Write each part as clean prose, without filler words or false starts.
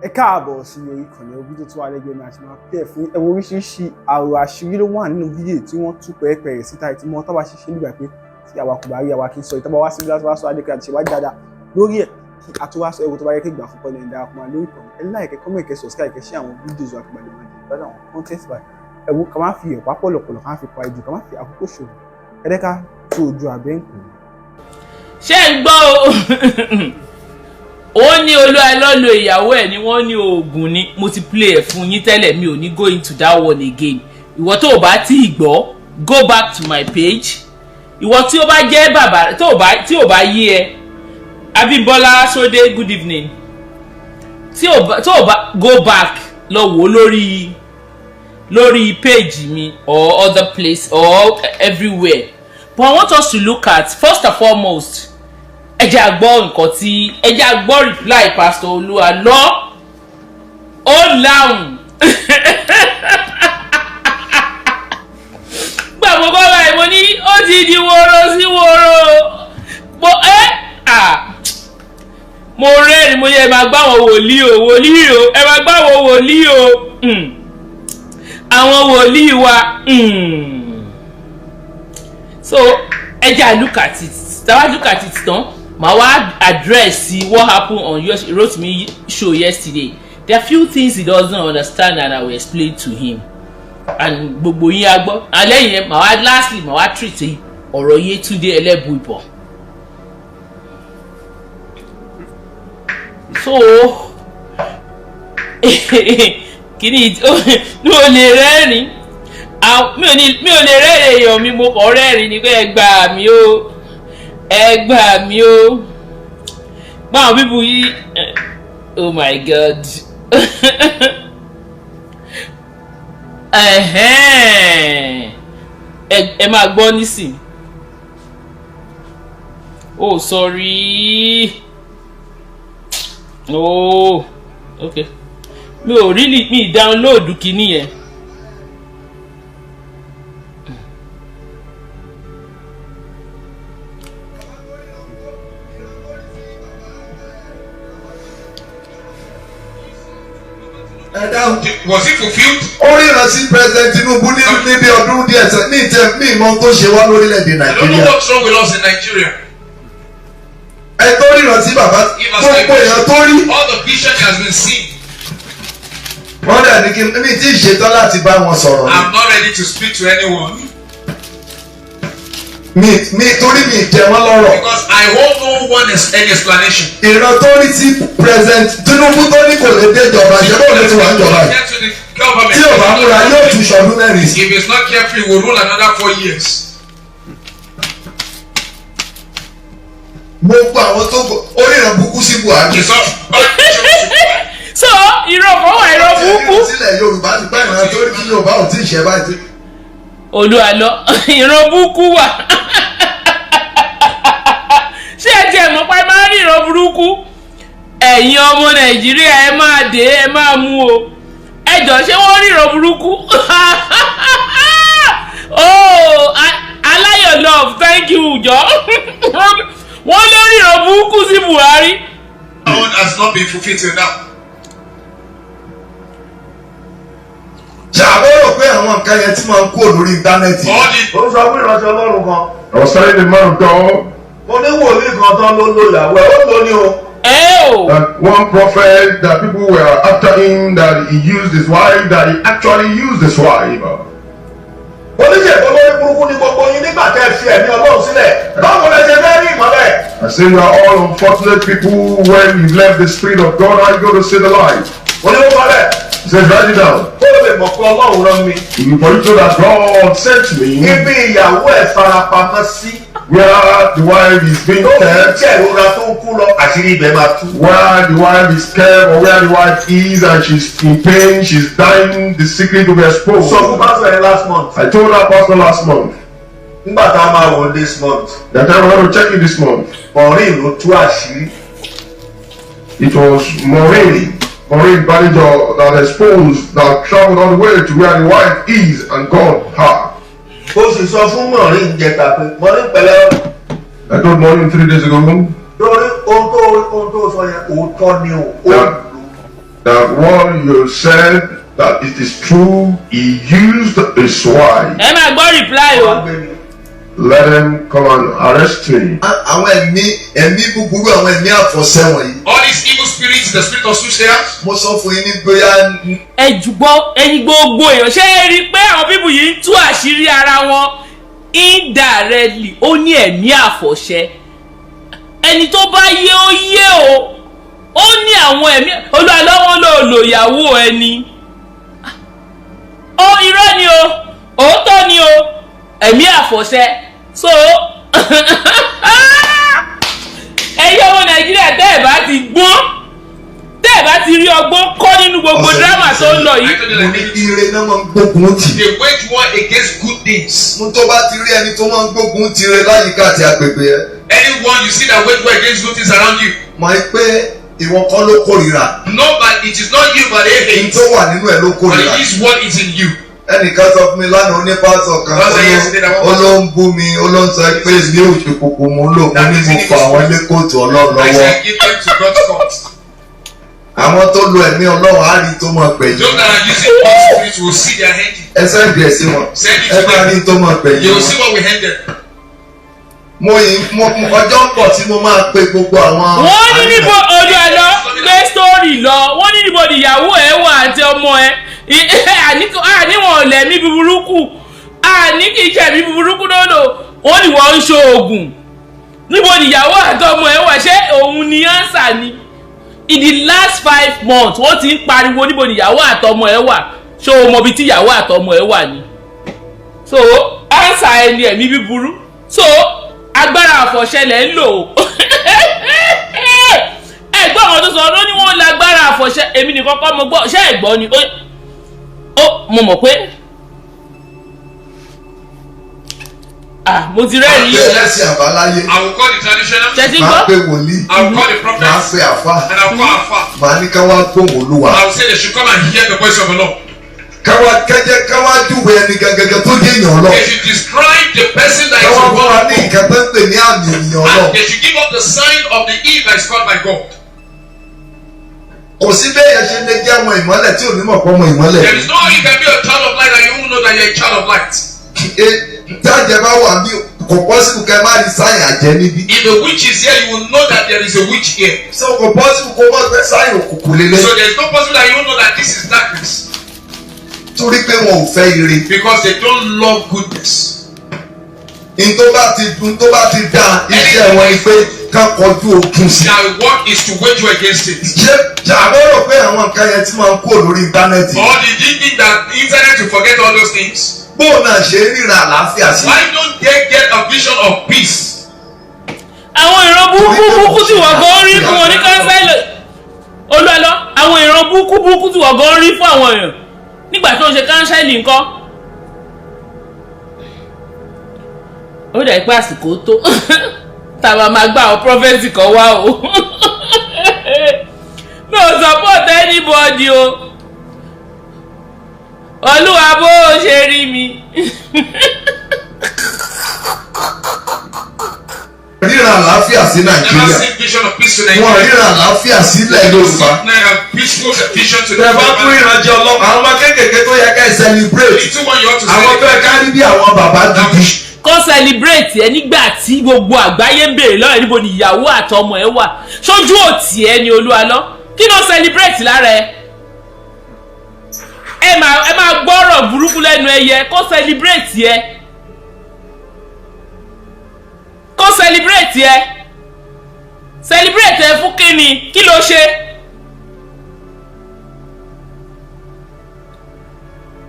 Ẹ káàbọ̀ sí orí ìkànnì fídíò tó wà lẹ́gbẹ̀ẹ́ mi àti máa pẹ́ fún ẹ wo oríṣiríṣi àrò àṣírí ló wà nínú fídíò tí wọ́n tú pẹ́ẹ́pẹ́rẹ́ síta tí wọ́n tọ́ba ṣiṣẹ́ nígbà pé tí àwa kò bá rí àwa kì í sọ ìtọ́ba wá síbi láti wá sọ adékè àti ṣèwádìí dáadáa lórí ẹ̀ kí a tó wá sọ ẹ̀wò tó bá yẹ kí gbà fún pẹ̀lú ẹ̀dá ọkùnrin lórí ìkànnì ẹ̀ láìkẹ́ kọ́mọ̀ ìkẹ́ subscribe kẹ́ ṣe àwọn fídíò wa kí gbàdúrà máa jẹ ìgbádùn àwọn content báyìí. Ẹ̀wò ká má fi ọ̀pá pọ̀lọ̀pọ̀lọ̀ ká má fi pa ìjù ká má fi àkókò ṣòwò ẹ̀dẹ́ká tó ojú abẹ́ ń kù. Ṣé ń gbọ́ o? Ó ní Olúwa lọ ìyàwó ẹ̀ ni wọ́n ní oògùn ni. Mo ti play ẹ̀ fún yín tẹ́lẹ̀, mi ò ní go into that one again. Ìwọ tó o bá tí ì gbọ́, go back to my page. Ìwọ tí ó bá jẹ́ bàbá tó o bá tí ò bá yé ẹ, Abímbọ́lá Sódé, good evening. Tí ò bá tó o bá go back lọ wò lórí page mi or other place or everywhere. But I want us to look at, first and foremost, ẹ jẹ́ a gbọ́ nǹkan tí ẹ jẹ́ a gbọ́ reply Pastor Olúalọ. Ó láwùn gbà mo kọ́ báyìí, mo ní ó ti di woro sí woro. Mo ẹ́ à mo rẹ́rìn, mo ní ẹ máa gbá àwọn wòlíì o, wòlíì o, ẹ máa gbá àwọn wòlíì o, àwọn wòlíì wa. So ẹ jẹ́ à look at it. Tá a bá look at it tán, màá wá address what happened on your Rotimi show yesterday. There are few things he doesn't understand and I will explain to him and gbogbo yín á gbọ́. Alẹ́ yẹn, màá wá lastly, màá wá treat ọ̀rọ̀ Yétúndé Ẹlẹ́bùìbọn. So kíni mi ò lè rẹ́rìn, mi ò lè rẹ́rìn èèyàn mi, mo kàn rẹ́rìn ni pé ẹ gbà mí o, ẹ gbà mí o. Báwọn bíbu yìí, oh my God. Ẹ̀hẹ́n. Ẹ máa gbọ́ nísìn. Oh, sorry, oh, okay, mi ò really mi download kíní yẹn. Ẹ dáhùn. Was it fulfilled? Ó ríran sí President Tinubu ní níbi ọdún díẹ̀ sẹ́ ní ìtẹ́ ní ìmọ̀ tó ṣe wá lórílẹ̀‐èdè I don't know Nàìjíríà. What's wrong with us in Nigeria. Ẹ tó ríran sí bàbá Give us gbogbo èèyàn tó rí. All the vision has been seen. Wọ́n dẹ̀ ní kí mi tí ì ṣetán láti bá wọn sọ̀rọ̀ ni. I'm not ready to speak to anyone Mi torí mi jẹ wọ́n lọ́rọ̀. Because I hold no one is any explanation. Ìran tó rí sí President Tinubu tó ní kò lè dé ìjọba, ṣe bóun ló ti wà níjọba yìí. Get to the government. Tí ò bá múra yóò tún ṣọdún 4 sí. If he's not careful, he will rule another 4 years. Gbogbo àwọn tó oríran burúkú sí Buhari. It's all bad vision to Buhari. So ìran kan wà, ìran burúkú. Sílẹ̀ Yorùbá ti gbá ìran tó rí sí Yorùbá ò tí ì ṣe báyìí. Olúalọ, ìran burúkú wà. Ṣé ẹ tiẹ̀ mọ̀ pé ẹ máa ń rí ìran burúkú? Ẹ̀yin ọmọ Nàìjíríà, ẹ máa dé, ẹ máa mú o. Ẹ jọ, ṣé wọ́n rí ìran burúkú? Oh, Aláyọ̀ love, thank you. Jọ, wọ́n lórí ìran burúkú sí Buhari. That one has not been fulfilled till now. Ṣé àwọn rò pé àwọn nǹkan yẹn tí máa ń kúrò lórí íńtánẹ́ẹ̀tì? All the Ó sọ fún ìránṣẹ́ Ọlọ́run kan. I was telling the man of God Mo ní wòlíì kan tán ló lo ìyàwó ẹ̀, ó lò ní o. Ẹ o. That one prophet that people were after him, that he used his wife, that he actually used his wife. Oníṣègùn olórí burúkú ni gbogbo yín nígbà tẹ́ ẹ fi ẹ̀mí Ọlọ́run sílẹ̀. Báwo lẹ ṣe fẹ́ rí ìmọ́lẹ̀? I say you are all unfortunate people. When you left the Spirit of God, how you going to see the light? Mo ní ó kọ́lẹ̀. He says, write it down. Kó o lè mọ̀ pé Ọlọ́run rán mi. For you to know that God sent me. Ibi ìyàwó ẹ̀ farapamọ́ sí. Where the wife is being Tó fi kept, jẹ́ ìrora tó ń kú lọ, àṣírí ibẹ̀ máa tú. Where the wife is kept or where the wife is and she's in pain, she's dying, the secret will be exposed. Sọ fún pásítọ̀ yẹn last month. I told that pastor last month Nígbà tá a máa wò this month. That time we're going to check it this month. Maureen ló tú àṣírí. It was Maureen Banijo that exposed, that traveled all the way to where the wife is and got her. Ó sì sọ fún Maureen jẹta pé, Maureen, pẹ̀lẹ́ o. I told Maureen 3 days ago Lórí ohun tó sọ yẹn, òótọ́ ni o. Ó Yeah. lò. That what you said that it is true, he used his wife. Ẹ máa gbọ́ reply o. Let him come and arrest me. Àwọn ẹ̀mí búburú, àwọn ẹ̀mí àfọ̀ṣẹ wọ̀nyí. All these evil spirits, the spirit of soothsayers. Mo sọ fún yín ní bóyá Ẹ jùgbọ́, ẹ̀yin gbogbo èèyàn, ṣé ẹ rí i pé àwọn people yìí ń tú àṣírí ara wọn indirectly? Ó ní ẹ̀mí àfọ̀ṣẹ. Ẹni tó bá yé, ó yé o. Ó ní àwọn ẹ̀mí olúwalọ́wọ́ ló lò ìyàwó ẹni. Ó irọ́ ni o, òótọ́ ni o, ẹ̀mí àfọ̀ṣẹ. So ẹ̀yin ọmọ Nàìjíríà, tẹ́ ẹ̀ bá ti gbọ́n, tẹ́ ẹ̀ bá ti rí ọgbọ́n kọ́ nínú gbogbo Ọ̀sẹ̀ drama tó ń lọ yìí. Mo ní ire náà máa ń gbógun tì. They wage war against good things. Mo tó bá ti rí ẹni tó máa ń gbógun ti ire láyìíká àti agbègbè ẹ, Anyone you see that wage war against good things around you, mọ̀ ẹ́ pé ìwọ kọ́ ló kórìíra. Know that it is not you but they Èyí hate. tó wà nínú ẹ ló But kórìíra. it is what is in you. Ẹnìkan sọ fún mi lánàá, ní pásọ kan, Pastor yesterday that one ó ló ń bú mi, ó ló ń sọ pé mi ò ṣe kókó mo ń lò. Mo ní mo fa àwọn ilé kóòtù Ọlọ́run I lọ́wọ́. said, give them to God's court. Àwọn tó lo ẹ̀mí Ọlọ́run á rí tó máa gbẹ̀yìn. Those that are using God's spirit will see their ending. Ẹ send ẹ̀ sí wọn. Send it Ẹ to máa rí them. tó máa gbẹ̀yìn You will wọn. see what we hand them. Mo yìí mo ọjọ́ ń bọ̀ tí mo máa pe gbogbo àwọn. Wọ́n ní níbo olúwalọ́ gbé sórí lọ. Wọ́n ní níbo ìyàwó ẹ̀ wà àti ọmọ ẹ̀. Àníwọ̀n lẹ̀mí burúkú, àní kì í ṣe ẹ̀mí burúkú lọ́lọ́. Wọ́n ní wọ́n ń ṣe oògùn. Níbo ìyàwó àti ọmọ ẹ̀ wà? Ṣé òun ni answer ni? In the last 5 months, wọ́n ti ń pariwo níbo ìyàwó àtọmọ ẹ̀ wà. Ṣé o mọ ibi tí ìyàwó àtọmọ ẹ̀ wà ni? So answer ẹ ni ẹ̀mí búburú. So agbára àfọ̀ṣẹ lẹ̀ ń lò ó. Ẹ̀gbọ́n àwọn tó sọ ló ní wọ́n lágbára àfọ̀ṣẹ. Èmi nìkan kọ́ mo gbọ́. Ṣé ẹ̀gbọ́n ni ó mo mọ̀ pé ah, mo ti rẹ́rìí. Pé ẹlẹ́sìn àbáláyé. I will call the traditional. Ṣe ti Máa gbọ́? pe wòlíì. I will call the Máa prophets. pe àfáà. And I will call Alpha. Màá ní ká wá gbóhùn Olúwa. I will say they should come and hear the voice of the Lord. Káwá kẹjẹ káwá júwe ẹni gangan tó dé èèyàn lọ. They should describe the person that is Káwá the fún wa one ní of God. nǹkan tó ń pè ní àmì ènìyàn lọ. And they should give up the sign of the Eve that is called by God. Kò sí bẹ́ẹ̀ yẹn ṣe lè jẹ́ ọmọ ìmọ́lẹ̀ tí ò ní mọ̀ pé ọmọ ìmọ́lẹ̀. There is no how you can be a child of light and you won't know that you're a child of light. Tájẹ bá wà bí, kò possible kẹ́ má rí sign àjẹ́ níbí. If a witch is here, you will know that there is a witch here. So kò possible kó má gbé sign òkùnkùn lélẹ̀. So there is no possible that you won't know that this is darkness. Torí pé wọn ò fẹ́ ire. Because they don't love goodness. N tó bá ti dùn, tó bá ti dáa, iṣẹ́ wọn ni pé ká kọjú ogun sí. Their work is to wage war against it. Ṣé ṣàbọ̀ rò pé àwọn nǹkan yẹn ti máa ń kúrò lórí íńtánẹ́ẹ̀tì? Or did you think that internet will forget all those things? Bóun náà ṣe ń ríran àlàáfíà sí. Why don't they get a vision of peace? Àwọn ìran burúkú burúkú tí wọ́n gan rí fún wọn ní kánsẹ́lì olúwalọ́, àwọn ìran burúkú burúkú tí wọ́n gan rí fún àwọn èèyàn nígbà tó ń ṣe kánsẹ́lì ńkọ́? Ó dẹ̀ pé àsìkò tó tá a máa máa gbá àwọn prophecy kan wá o. Mi ò support anybody o. Olúwa, bó o ṣe rí mi. Ríran àlàáfíà sí Never Nàìjíríà. seen vision of peace to Wọn Nigeria. ríran àlàáfíà sílẹ̀ Yorùbá. Now a peaceful vision to the Tẹ bá tún ìrànjẹ ọlọ́pàá, àwọn ọmọ kéékèèké tó yẹ ká ẹ celebrate. Little one you ought to Àwọn tó yẹ ká rí bí àwọn bàbá gidi. Kọ́ celebrate ẹ nígbà tí gbogbo àgbáyé ń béèrè lọ́rẹ̀ níbo ni ìyàwó àtọmọ ẹ wà. Sójú òtí ẹ ni olúwa lọ, kí ló celebrate lára ẹ? Ẹ máa gbọ́rọ̀ burúkú lẹ́nu ẹyẹ. Kó celebrate ẹ, kó celebrate ẹ, celebrate ẹ fún kíni? Kí ló ṣe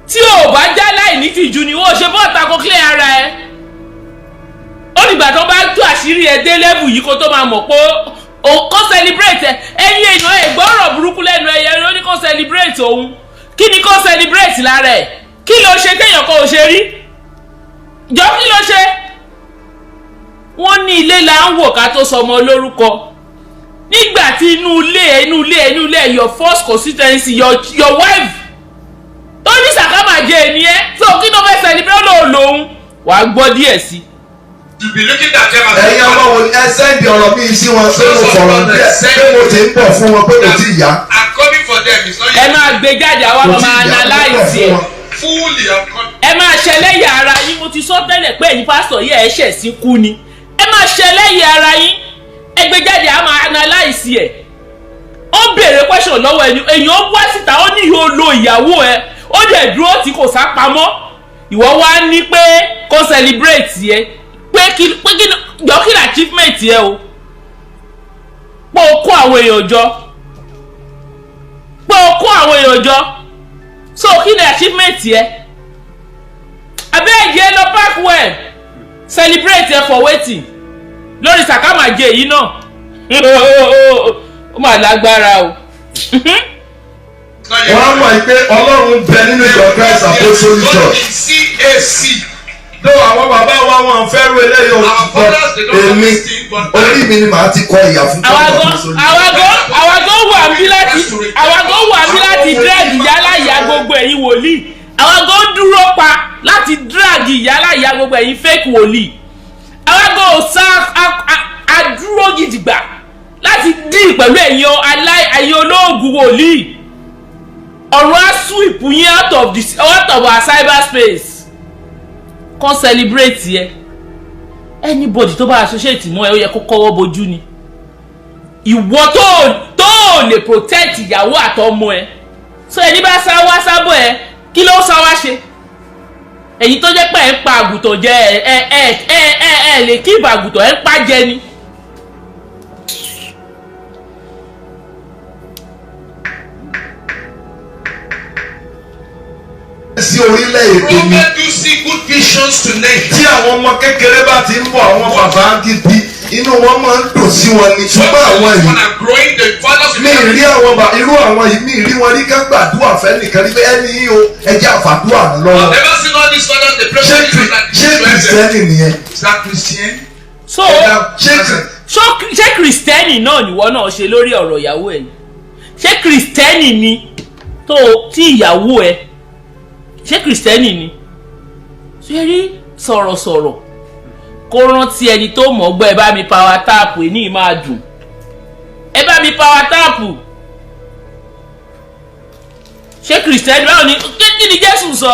tí o bá já láì ní tìjú ni wọ́n ṣe bọ́ọ̀ta kó clear ara ẹ? Ó dìgbà tó bá tú àṣírí ẹ dé level yìí kó tó máa mọ̀ pé o kó celebrate ẹ. Ẹ̀yin èèyàn, ẹ gbọ́rọ̀ burúkú lẹ́nu ẹyẹ, ló ní kó celebrate òun. Kí ni kó celebrate lára ẹ? Kí ló ṣe téèyàn kan ò ṣe rí jọ? Kí ló ṣe? Wọ́n ní ilé là ń wò ká tó sọmọ lórúkọ. Nígbà tí inú ilé ẹ, inú ilé ẹ, inú ilé ẹ, your first constituency, your wife tó ní sàkámàjẹ ènìyàn, so kí ló fẹ́ celebrate lòun lòun? Wàá gbọ́ díẹ̀ sí i. To be looking at them as Ẹ̀yin ọmọ wo ni ẹ send ọ̀rọ̀ mi sí wọn pé mo sọ̀rọ̀ díẹ̀, pé mo ti ń bọ̀ fún wọn, pé kò tí ì yá. I'm coming for them. It's not Ẹ yet. máa gbé jáde, àwa Kò tí máa ì yá púpọ̀ analyze fún ẹ̀. wọn. Fully have come. Ẹ máa ṣẹlẹ́yà ara yín. Mo ti sọ tẹ́lẹ̀ pé ẹ̀yin pásítọ̀ yìí, ẹ̀ ṣẹ̀ sí kú ni. Ẹ máa ṣẹlẹ́yà ara yín. Ẹ gbé jáde, a máa analyse ẹ̀. Ó béèrè question lọ́wọ́ ẹni èèyàn wá síta, ó ní yóò lo ìyàwó ẹ, ó dẹ̀ dúró tí kò sá pamọ́. Ìwọ wá ní pé kó celebrate yẹ pé kí jọ, kí ni achievement yẹ o? Pé o kó àwọn èèyàn jọ, pé o kó àwọn èèyàn jọ, so kí ni achievement yẹ? Abẹ́ ẹ̀jẹ̀ lọ park well, celebrate ẹ for wetin? Lórí sàkámàjẹ yìí náà, ó mà lágbára o. It's not yet. Wọ́n á mọ̀ pé Ọlọ́run bẹ nínú ìjọ Christ Apostolic God Church. in CAC. Tó àwọn bàbá wa, wọn fẹ́ rú eléyìí o. Our fathers, they don't Èmi, have this thing, but orí mi ni màá ti kọ ìyà fún Àwa Christ gan Apostolic. àwa gan wà ń bí láti drag ìyálà ìyá gbogbo ẹ̀yin wòlíì. Àwa gan dúró pa láti drag ìyálà ìyá gbogbo ẹ̀yin fake wòlíì. Àwa gan ò sá adúró gidigba láti deal pẹ̀lú ẹ̀yin ẹ̀yin olóògùn wòlíì. Ọ̀rọ̀ á sweep yín out of our cyberspace. Kan celebrate yẹ anybody tó bá associate mọ́ ẹ, ó yẹ kó kọ́wọ́ bojú ni. Ìwọ tó lè protect ìyàwó àtọmọ ẹ, so ẹni bá sá wá sábọ̀ ẹ, kí ló sá wá ṣe? Èyí tó jẹ́ pé ẹ ń pa àgùntàn jẹ, ẹ ẹ ẹ ẹ ẹ lè kí ìbàgùntàn ẹ ń pa jẹ ni. Sí orílẹ̀-èdè mi. Prophet do see good visions to nation. Tí àwọn ọmọ kékeré bá ti ń bọ̀, àwọn bàbá gidi, inú wọn máa ń dùn sí wọn ni, ṣùgbọ́n àwọn yìí, When I'm growing, the fathers mi ì rí àwọn bá irú àwọn yìí, mi ì rí wọn rí ká gbàdúrà fẹ́ nìkan ní pé ẹni yìí o, ẹ jẹ́ àfàdúrà lọ́wọ́. I've never seen all these fathers, they pray Ṣé for you that ṣé Kìrìsìtẹ́nì nìyẹn? Is that Christian? So Ṣé ṣé Kìrìsìtẹ́nì náà nìwọ náà ṣe lórí ọ̀rọ̀ ìyàwó ẹ̀ ni? Ṣé Kìrìsìtẹ́nì ni tó tí ìyàwó ẹ, ṣé Kìrìsìtẹ́nì ni? Ṣé rí sọ̀rọ̀sọ̀rọ̀ kó rántí ẹni tó mọ̀ gbọ́. Ẹ bá mi power tap ní, máa dùn. Ẹ bá mi power tap. Ṣé Kìrìsìtẹ́nì báwo ni? Kí ni Jésù sọ?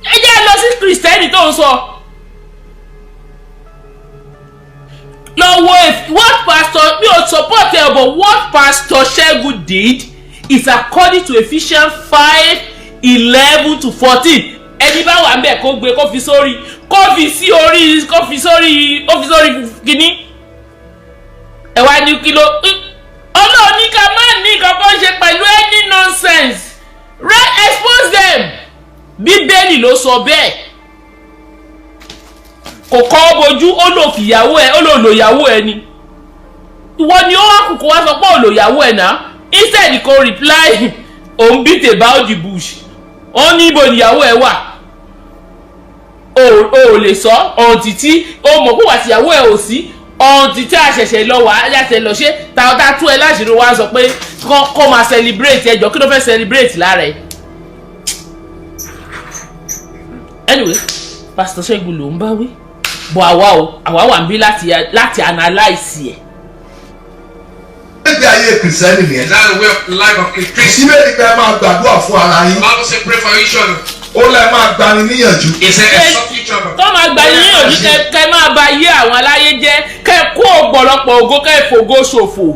Ẹ jẹ́ lọ sí Kìrìsìtẹ́nì tó ń sọ. Lọ wo what pastor, mi ò support ẹ, but what Pastor Segun did is according to Ephesians 5:11 to 14. Ẹni bá wà ńbẹ̀ kó gbé, kó fi sórí, kó fi sí orí, kó fi sórí, kó fi sórí kínní. Ẹ wá ní kí ló Ọlọ́run ní ká má ní kankan ṣe pẹ̀lú any nonsense. Right, expose them. Bíbélì ló sọ bẹ́ẹ̀. Kò kọ́ bojú, ó lò fìyàwó ẹ, ó lò lò ìyàwó ẹ ni. Ìwọ ni ó wá kù kó wá sọ pé ò lò ìyàwó ẹ náà. Instead kò reply, òun beat about the bush. Ó ní ibo ìyàwó ẹ wà, o ò lè sọ ọ̀ǹtì tí o mọ̀ pé wà sí ìyàwó ẹ ò sí, ọ̀ǹtì tí a ṣẹ̀ṣẹ̀ lọ wà á ṣẹ̀ṣẹ̀ lọ ṣe tá tú ẹ láṣìírí, wá sọ pé kó máa celebrate. Ẹjọ́, kí ló fẹ́ celebrate lára ẹ? Anyway, Pastor Ṣẹ́gun ló ń bá wí bọ̀. Àwa o, àwa wà níbí láti analyse ẹ̀. Ìgbé ayé Kìrìsìtẹ́nì nìyẹn? Is that the way of life of Christian? Síbẹ̀ nípa ẹ máa gbàdúrà fún ara yín. Bible say pray for each other. Ó lẹ máa gbani níyànjú. He said exhort each other. Tó máa gbà yín níyànjú, kẹ máa ba yé àwọn aláyé jẹ́, kẹ kó ọ̀pọ̀lọpọ̀ ògo, kẹ fògo ṣòfò.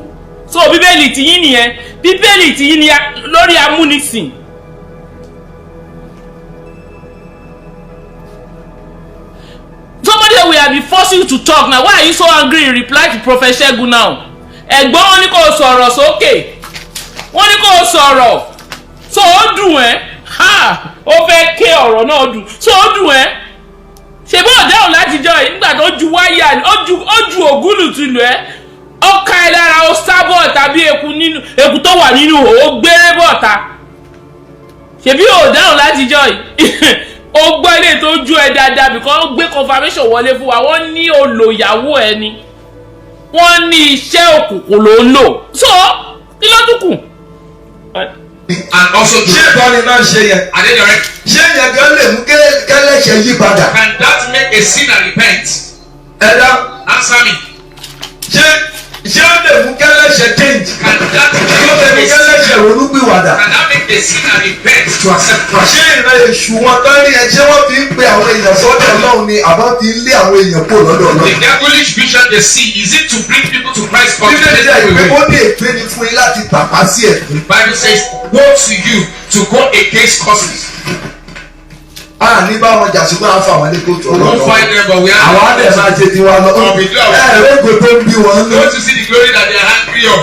So Bíbélì ti yín nìyẹn, Bíbélì ti yín ni lórí amúnisìn. Somebody will have been forcing you to talk now. Why are you so angry in reply to Prophet Segun now? Ẹ̀gbọ́n, wọn ní kó sọ̀rọ̀ sókè, wọ́n ní kó sọ̀rọ̀, so ó dùn ẹ́. Ha, ó fẹ́ ké ọ̀rọ̀ náà dùn, so ó dùn ẹ́. Ṣe bó dáhùn látijọ́ yìí nígbà tó ju wáyà, ó ju ògúlùtù lù ẹ́, ó ká ẹ lára, ó sábọ̀ tàbí eku nínú eku tó wà nínú ihò, ó gbére bọ̀ta. Ṣebí ò dáhùn látijọ́ yìí? Ó gbọ́ ilé tó ju ẹ dáadáa because ó gbé confirmation wọlé fún wa. Wọ́n ní olòyàwó ẹ ni, wọ́n ní iṣẹ́ òkùnkùn ló ń lò, so kí ló tún kù? And also to Ṣé ìbáni náà ṣe yẹn? Are they direct? Ṣé yẹn gan lè mú kẹ́lẹ́ṣẹ̀ yí padà? Can that make a sinner repent? Ẹ̀dá. Answer me. Ṣé ó lè mú kẹ́lẹ́ṣẹ̀ change? Can that Ṣé ó lè mú make a kẹ́lẹ́ṣẹ̀ ronúpìwàdà? Can that make a sinner repent to accept Christ? Ṣé ìran èṣù wọn tán rí ẹ, ṣé wọ́n fi ń pe àwọn èèyàn sọ́dọ̀ Ọlọ́run ni àbá fi ń lé àwọn èèyàn kúrò lọ́dọ̀ The Ọlọ́run? devilish vision they see, is it to bring people to Christ or to Bíbélì take jẹ́ them ìpè away? ó ní èpè ni fún yín láti tàpá sí ẹ̀kún. The Bible says, "Woe to you to go against causes." A ní bá wọn jà ṣùgbọ́n a fà wọ́n lé kóòtù We won't Ọlọ́run. fight them, but we Àwọn are. á dẹ̀ máa ṣe tiwa lọ. But we do our- Ẹ̀rọ ègbò tó ń bí wọn nú. Don't you see the glory that they are hungry of?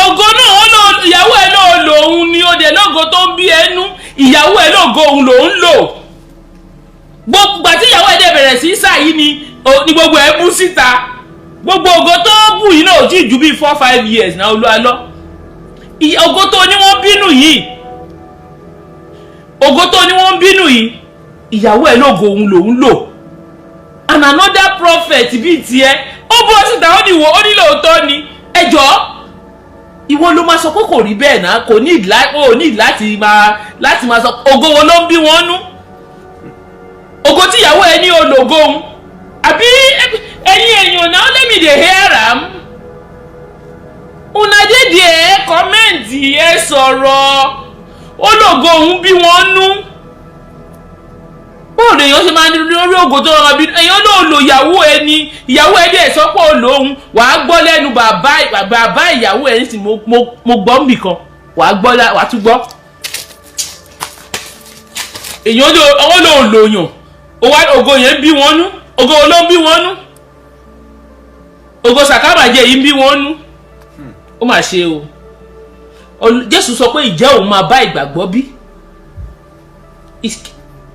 Ògo náà ó lò, ìyàwó ẹ náà lò òun ni ó dẹ̀ lógo tó ń bí ẹnu, ìyàwó ẹ lógo òun lòún lò. Gbogbo àti ìyàwó ẹ dẹ̀ bẹ̀rẹ̀ sí í sà yìí ni ni gbogbo ẹ bú síta. Gbogbo ògo tó bù yìí náà ò tí ì ju bíi 4-5 years náà. Olúwa lọ ògo tó ní wọ́n bínú yìí, ògo tó ní wọ́n bínú yìí, ìyàwó ẹ lógo òun lòún lò. And another prophet bíi tiẹ̀, ó bọ́ síta, ó ní wo, ó ní lóòótọ́ ni. Ẹ jọ̀ọ́, ìwọ ló máa sọ pé kò rí bẹ́ẹ̀ náà. Kò ní ó ní láti máa sọ ògo wo ló ń bí wọn nú, ògo tí ìyàwó ẹ ní ológo òun. Àbí ẹ̀yin èèyàn náà, let me dey hear am. Una dey there, comment, ẹ sọ̀rọ̀. Ológo òun bí wọn nú. Báwo lèèyàn ṣe máa ní lórí ògo tó rọra bí èèyàn ló lò ìyàwó ẹni, ìyàwó ẹni ẹ̀ sọ pé ó lò òun? Wàá gbọ́ lẹ́nu bàbá bàbá ìyàwó ẹni sì mo gbọ́ nbì kan. Wàá gbọ́, wàá tún gbọ́. Èèyàn ló ọwọ́ ló lò yàn, ògo yẹn bí wọn nú. Ògo wo ló ń bí wọn nú? Ògo sàkámàjẹ yìí ń bí wọn nú. Ó mà ṣe o. Jésù sọ pé ìjẹ́ òun máa bá ìgbàgbọ́ bí.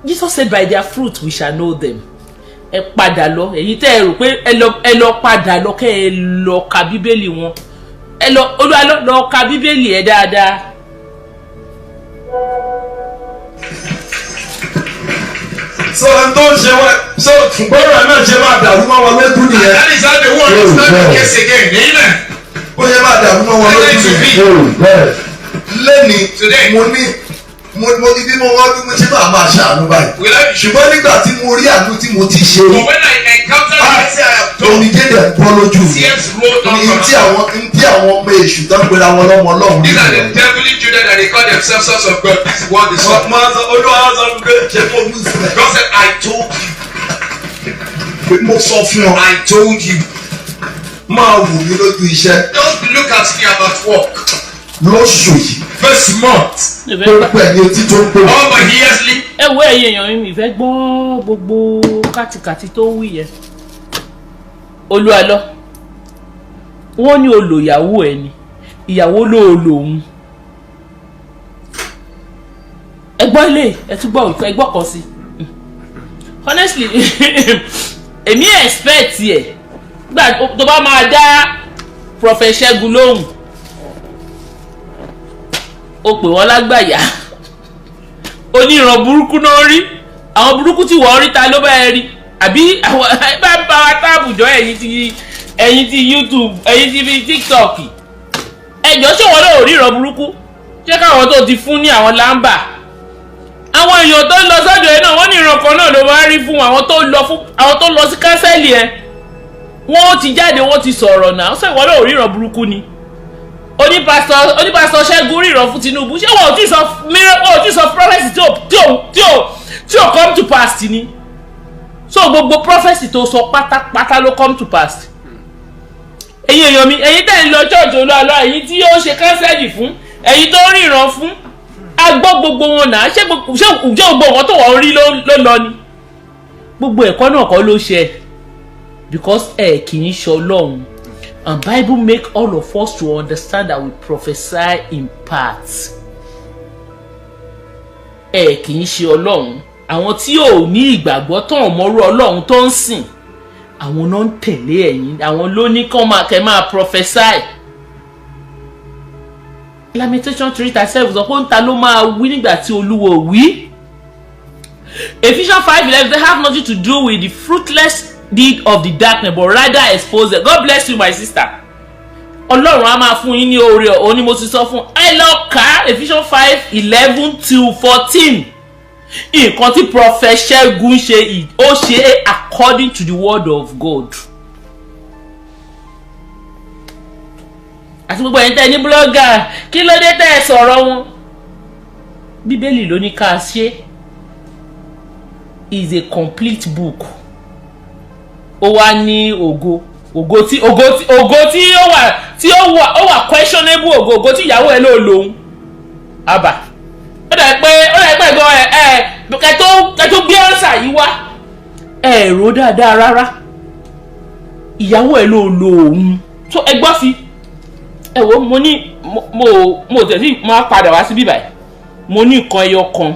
Jesus said, "By their fruit we shall know them." Ẹ padà lọ, èyí tẹ́ ẹ rò pé ẹ lọ, ẹ lọ padà lọ kẹ́ ẹ lọ ka Bíbélì wọn. Ẹ lọ, Olúwa lọ, lọ ka Bíbélì ẹ dáadáa. So ohun tó ń ṣe wọn so bọ́ọ̀rọ̀ náà ṣe máa dàrú mọ́ wọn lójú And nìyẹn. that is how they will understand the case again. Amen. Bó ṣe máa dàrú mọ́ wọn Let lójú it to nìyẹn. be. Lẹ́ni Today. mo ní mo ní bí mo wá bí mo ṣe máa ṣàánú báyìí. Will I Ṣùgbọ́n nígbà tí mo rí àánú tí mo ti ṣe, But when I encountered the mercy I have done, omijé dẹ̀ ń bọ́ lójú mi. tears rolled down Ní from tí my eyes. àwọn ní tí àwọn ọmọ èṣù tó ń pera wọn lọ́mọ Ọlọ́run These are the nínú rẹ̀. devilish children that they call themselves sons of God. This is what they saw. Mo sọ, Olúwa sọ fún pé ṣé mo wí fún ẹ. God said, "I told you." Pé mo sọ fún ọ. "I told you." Máa wù mí lójú iṣẹ́ Don't look at me about work. lóṣù yìí. First month, Gbogbo ẹ̀yin etí tó ń gbọ́. all my ears leak. Ẹ wo, ẹ̀yin èèyàn mi, ìfẹ́ gbọ́ gbogbo kàtìkàtì tó wí yẹn. Olúwa lọ, wọ́n ní olòyàwó ẹ ni, ìyàwó ló lòun. Ẹ gbọ́ ilé, ẹ tún gbọ́, ẹ gbọ́ kan sí. Honestly, èmi expect ẹ gbà tó bá máa dá Prophet Ṣẹ́gun lóhùn, ó pè wọ́n lágbàyà, oníran burúkú náà rí. Àwọn burúkú tí wọ́n rí, ta ló bá ẹ rí? Àbí àwọn bá ń bá wa táàbùjọ, ẹ̀yin ti YouTube, ẹ̀yin ti fi TikTok, ẹjọ́, ṣé wọn náà ò ríran burúkú? Ṣé káwọn tó ti fún ní àwọn lámbà, àwọn èèyàn tó ń lọ sọ́dọ̀ ẹ náà, wọ́n ní ìran kan náà ló máa ń rí fún àwọn tó lọ, fún àwọn tó lọ sí counsel ẹ? Wọ́n ti jáde, wọ́n ti sọ̀rọ̀ náà. Ṣé ìwọ náà ò ríran burúkú ni? Onípásítọ̀ Ṣẹ́gun ríran fún Tinubu. Ṣé wọn ò tí sọ mìíràn, wọn ò tí sọ prophecy tí ò come to pass ni? So gbogbo prophecy tó sọ pátápátá ló come to pass. Ẹ̀yin èèyàn mi, ẹ̀yin tẹ̀ ń lọ church Olúwalọ, ẹ̀yin tí ó ṣe counsel fún, ẹ̀yin tó ríran fún, a gbọ́ gbogbo wọn náà. Ṣé gbogbo nǹkan tó wọ́n rí ló lọ ni? Gbogbo ẹ̀kọ́ náà kọ́ ló ṣe, because ẹ kì í ṣe Ọlọ́run, and Bible make all of us to understand that we prophesy in parts. Ẹ kì í ṣe Ọlọ́run. Àwọn tí ò ní ìgbàgbọ́ tán, ọ̀mọ́rú Ọlọ́run tó ń sìn, àwọn náà ń tẹ̀lé ẹ̀yin. Àwọn ló ní kán máa kẹ́ máa prophesy. Lamentation 3:37 sọ pé ń ta ló máa wí nígbà tí Olúwo wí. Ephesians 5:11, they have nothing to do with the fruitless deed of the darkness, but rather expose them. God bless you, my sister. Ọlọ́run á máa fún yín ní oore. Òun ni mo ti sọ fún ẹ. Lọ kà Ephesians 5:11 to 14. Nǹkan tí Prophet Ṣẹ́gun ṣe, ó ṣe é according to the word of God. Àti gbogbo ẹ̀yin tẹ́ ní blogger, kí ló dé tẹ́ ẹ sọ̀rọ̀ wọn? Bíbélì ló ní ká ṣe, is a complete book. Ó wá ní ògo, ògo tí ó wà, tí ó wà questionable, ògo tí ìyàwó ẹ ló lòun àbà. Ó dà pé gan ẹ ẹ kẹ tó gbé ọ̀sà yìí wá, ẹ rò dáadáa rárá. Ìyàwó ẹ ló lo òun tó ẹ gbọ́ sí. Ẹ wo, mo ní mo tẹ̀sí máa padà wá sí bíbáyìí. Mo ní nǹkan ẹyọ kan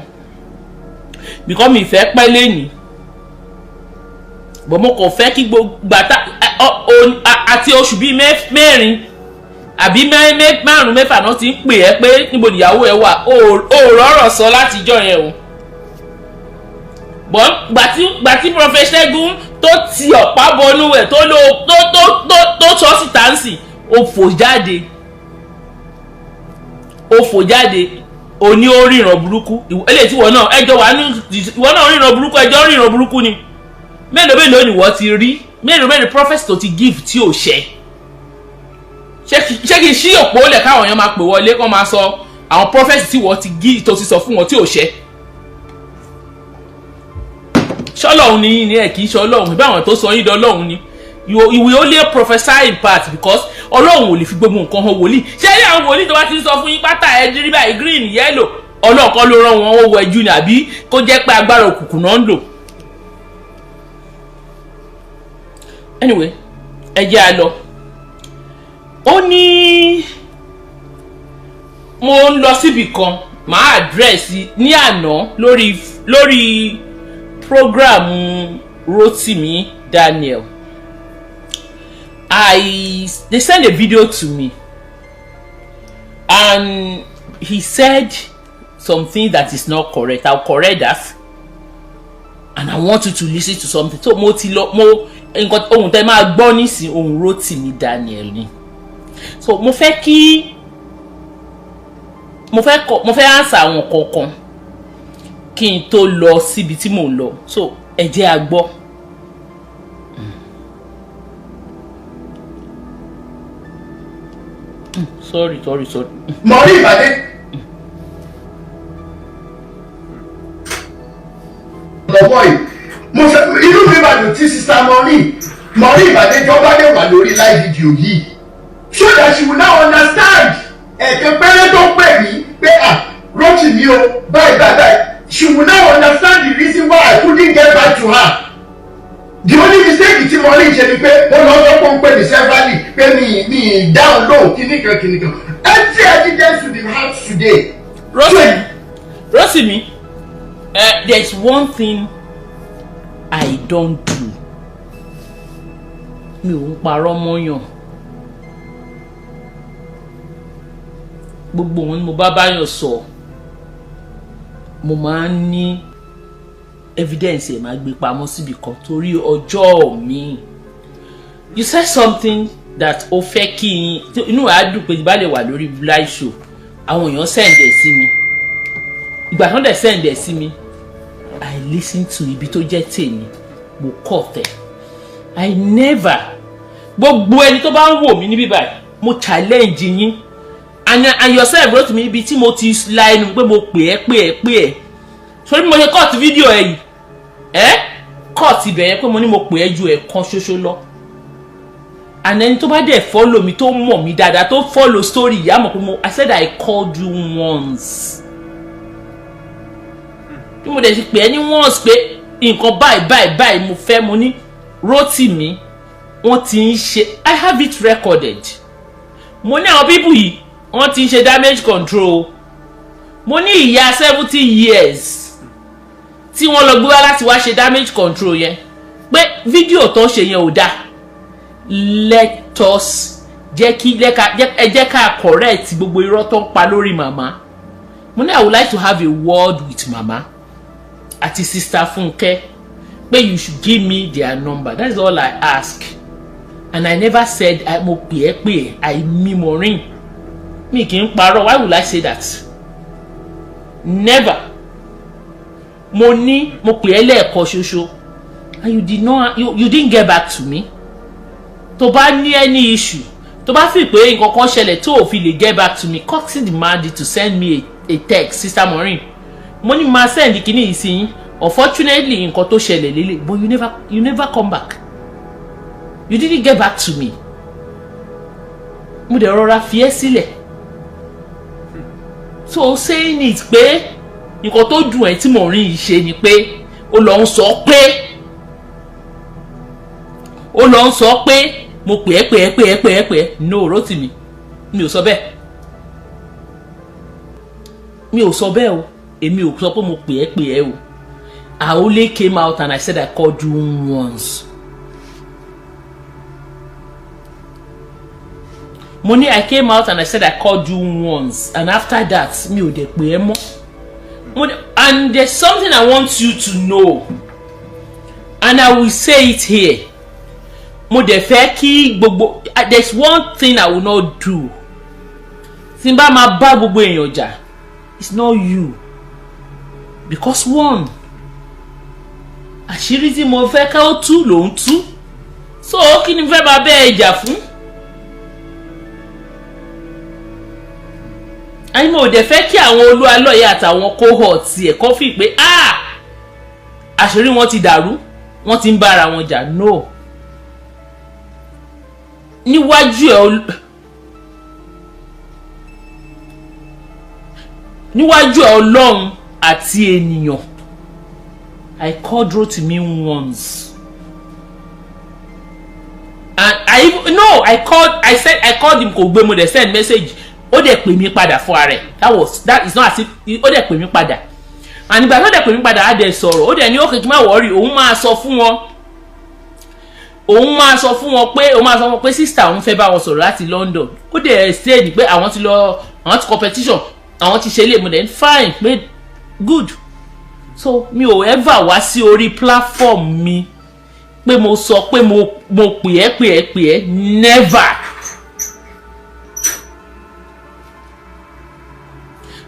because mi fẹ́ pẹ́ lẹ́nìí, but mo kàn fẹ́ kí gbogbo gbàtà àti oṣù bíi 4 àbí 5, 6 náà ti ń pè ẹ́ pé níbo nìyàwó ẹ wà. Ó rọ̀rọ̀ sọ látijọ́ yẹn o, but gbàtí Prophet Ṣẹ́gun tó ti ọ̀pá bọnú ẹ̀, tó ló tó tó tó tó sọ síta ń sìn, ó fò jáde, ó fò jáde. O ní ó ríran burúkú. Eléyìí tí ìwọ náà ẹjọ́ wà ní, ìwọ náà ríran burúkú, ẹjọ́ ríran burúkú ni. Mélòó mélòó ni wọ́n ti rí? Mélòó mélòó prophet tó ti give tí ò ṣẹ? Ṣé kí n ṣí òpó lẹ̀ káwọn èèyàn máa pè wọlé, kó máa sọ àwọn prophet tí wọ́n ti give, tó ti sọ fún wọn tí ò ṣẹ? Ṣọlọ́run ni yín ni? Ẹ̀ kì í ṣe ọlọ́run. Ìbá àwọn tó sọ yín dọ́lọ́run ni. You will only prophesy in part because Ọlọ́run ò lè fi gbogbo nǹkan hàn wòlíì. Ṣé ní àwọn wòlíì tó bá ti ń sọ fún yín pátá ẹ dírí báyìí, green, yellow, Ọlọ́run kọ́ ló rán wọn, ó wọ ẹjú ni, àbí kó jẹ́ pé agbára òkùnkùn náà ń lò? Anyway, ẹ jẹ́ a lọ. Ó ní mo ń lọ síbì kan, màá address ní àná lórí program Rotimi Daniel. I they sent a video to me and he said something that is not correct. I'll correct that and I want you to listen to something. So mo ti lọ, mo nǹkan ohun tẹ́ máa gbọ́ nísìn, ohun Rotimi Daniel ni. So mo fẹ́ kí mo fẹ́ kọ, mo fẹ́ answer àwọn kọ̀ọ̀kan kí n tó lọ síbi tí mò ń lọ. So ẹ jẹ́ a gbọ́. Sorry, sorry, sorry. Mọ̀rí ìbàdí. Lọ́wọ́ yìí, mo fẹ́ inú mi máa dùn tí Sister Mọ̀rí ìbàdí tó bá dé wà lórí live video yìí, so that she will now understand. Ẹ̀ẹ̀kan péré tó pè mí pé, "Ah, Rotimi o, báyìí báyìí báyìí." She will now understand the reason why I couldn't get back to her. The only mistake tí mo rí ṣe ni pé ó lọ sọ pé ó ń pè mí severally, pé mi down low, kíníkan kíníkan. Empty evidence to the house today. Rotimi, there is one thing I don't do. Mi ò ń parọ́ mọ́yàn. Gbogbo òun ni mo bá báyọ̀ sọ, mo máa ń ní evidence ẹ̀, máa gbé pamọ́ síbi kan torí ọjọ́ mi. You said something that ó fẹ́ kí n inú ẹ̀ á dùn pé bá lè wà lórí live show. Àwọn èèyàn send ẹ̀ sí mi. Ìgbà tó dẹ̀ send ẹ̀ sí mi, I listen to ibi tó jẹ́ tèmi, mo kọ̀ tẹ̀. I never, gbogbo ẹni tó bá ń wò mí níbí báyìí, mo challenge yín and yourself, Rotimi, ibi tí mo ti la ẹnu pé mo pè ẹ́, pè ẹ́, pè ẹ́ sórí bí mo ṣe cut fídíò ẹ yìí, ẹ́ cut ibẹ̀ yẹn pé mo ní mo pè ẹ́ ju ẹ̀kan ṣoṣo lọ. And ẹni tó bá dẹ̀ follow mi, tó mọ̀ mí dáadáa, tó follow story yìí, á mọ̀ pé mo, I said I called you once. Bí mo dẹ̀ ti pè ẹ́ ní once pé nǹkan báyìí báyìí báyìí mo fẹ́, mo ní, "Rotimi, wọ́n ti ń ṣe." I have it recorded. Mo ní àwọn people yìí, wọ́n ti ń ṣe damage control. Mo ní ìyá 70 years tí wọ́n lọ gbé wá láti wá ṣe damage control yẹn, pé fídíò tó ṣe yẹn ò dáa. Let us jẹ́ kí ẹ jẹ́ ká correct gbogbo irọ́ tó ń pa lórí màmá. Mo ní I would like to have a word with mama àti Sister Funke, pé you should give me their number. That's all I ask and I never said mo pè é, pè é. Àìmí Maureen, mi kì í parọ́. Why would I say that? Never. Mo ní mo pè é lẹ́ẹ̀kan ṣoṣo and you did not you, you didn't get back to me. Tó bá ní any issue, tó bá fi pé nǹkan kan ṣẹlẹ̀ tó ò fi lè get back to me, courtesy demand to send me a text, Sister Maureen. Mo ní máa send kíní yìí sí yín. Unfortunately, nǹkan tó ṣẹlẹ̀ lélẹ̀, but you never come back, you didn't get back to me. Mo dẹ̀ rọra fi ẹ́ sílẹ̀. So saying it pé nǹkan tó dùn ẹ́ tí mò ń rí yìí ṣe ni pé ó lọ ń sọ pé mo pè é, pè é, pè é, pè é, pè é. No, Rótìmí, mi ò sọ bẹ́ẹ̀, mi ò sọ bẹ́ẹ̀ o. Èmi ò sọ pé mo pè é, pè é o. I only came out and I said I called you once. Mo ní I came out and I said I called you once, and after that mi ò dẹ̀ pè é mọ́. Mo ní, and there's something I want you to know, and I will say it here. Mo dẹ̀ fẹ́ kí gbogbo, there's one thing I will not do. Tí n bá máa bá gbogbo èèyàn jà, it's not you, because one, àṣírí tí mo fẹ́ ká ó tú ló ń tú. So kí ni fẹ́ máa bẹ́ ẹ jà fún? Àyìn mo dẹ̀ fẹ́ kí àwọn olúwalọ́yẹ̀ àtàwọn cohort ẹ̀ kọ́ fi pé, ah, àṣírí wọn ti dàrú, wọ́n ti ń bára wọn jà. No, níwájú ẹ, níwájú ẹ, Ọlọ́run àti ènìyàn, I called Rotimi once and I even, no, I called, I said I called him, kò gbé. Mo dẹ̀ send message, ó dẹ̀ pè mí padà fún ara ẹ̀. That was, that is not as if ó dẹ̀ pè mí padà. And ìgbà tó dẹ̀ pè mí padà, á dẹ̀ sọ̀rọ̀. Ó dẹ̀ ní okay, kí n má worry, òun máa sọ fún wọn, òun máa sọ fún wọn pé, òun máa sọ fún wọn pé sister òun fẹ́ bá wọn sọ̀rọ̀ láti London. Ó dẹ̀ stage pé àwọn ti lọ, àwọn ti competition, àwọn ti ṣe ilé. Mo dẹ̀ fine, pé good. So mi ò ever wá sí orí platform mi pé mo sọ pé mo pè é, pè é, pè é. Never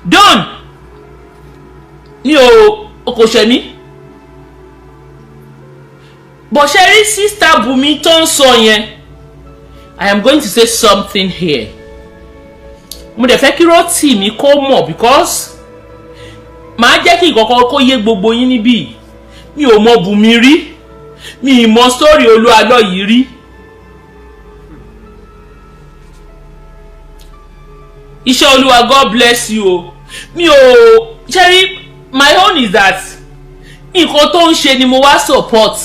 done. Mi ò kò ṣe mí bó ṣe rí. Sister Bùnmi tó ń sọ yẹn, I am going to say something here. Mo dẹ̀ fẹ́ kí Rótìmí kó mọ̀, because màá jẹ́ kí ìkọ̀kọ̀ kó yé gbogbo yín níbí. Mi ò mọ Bùnmi rí, mi ì mọ sórí Olúalọ́ yìí rí. Iṣẹ́ Olúwa, God bless you o. Mi ò ṣe rí. My own is that nǹkan tó ń ṣe ni mo wá support.